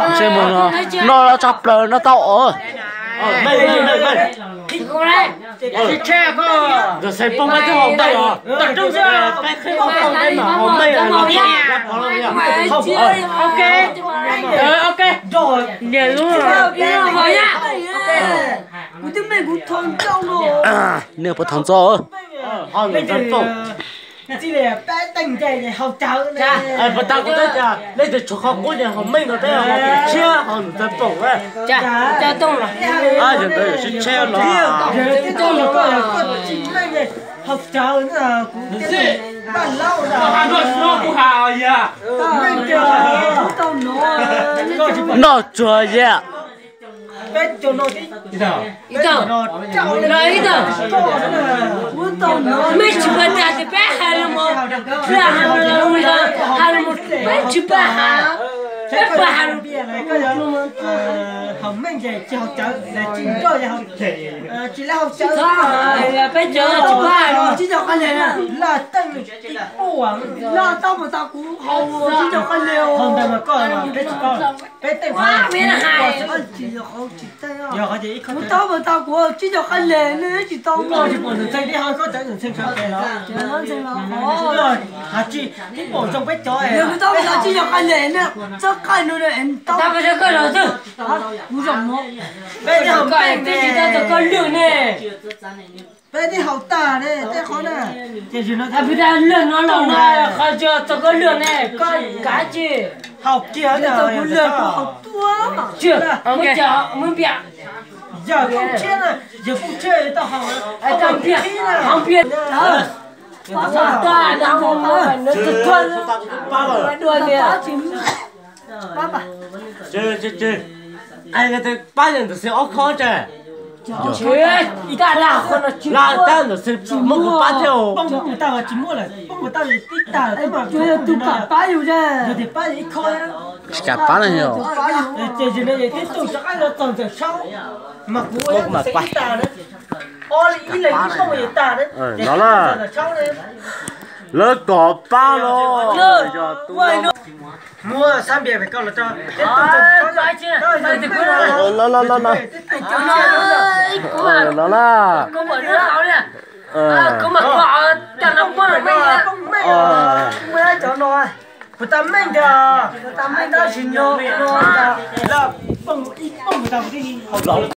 Ntsej muag no, noj los tshaj plaws no tau os. Nej puas thov ntxov? Puas tau kuv twb tias leej twg tshuav qhov qub ces haus meej no peb haus tshiab haus nws txawg poom. Yog ntawd yog sib tshiab los. Noj tsuag yam. Mej tsis pab tas tias peb hais los mas, hais los mas peb tsis pab hais, peb pab hais. Peb cov tsis pab hais, laj teej laj tau mus tas kuv haus tsib caug qab li. Peb teej kuv tau mus tas kuv tsib caug qab li, nej tsis tau mus. Kuv tau mus tas tsib caug qab li, nej txhob qaj no, tau kuv zaum no. Peb tsis tau txog koj lwj ne. Peb twb haus tag ne, tej qhov na. Peb tsis lwj no los no, qhov tsis txog koj lwj ne, koj kav tsij haus kiag. Txog kuv lwj kuv haus tuaj. Muab piam. Yog koj tshiab na, yog koj tshiab tau haus. Haus piam. Pab pab tag, dua li. Pab yog ntawm xwb ob khob tse. Laj tab ntawm xwb muab kuv pab thiab. Poob kuv tag tsis muaj lawm, poob kuv tag tib tag. Tus kam pab yus tse. Tsis kam pab na yog. Ces tib tug rov qab los txog ntawm tshauv, mas kuv ua ib tag na. Ob ib leeg ib poob yus tag na. No na, lawv kom pab los yog tus muab xab npias pem koj los rau. No na, cov no, kuv tag meej ntag, kuv tag meej tab sis no, lawv poob ib poob kuv tag kuv thiaj li haus los.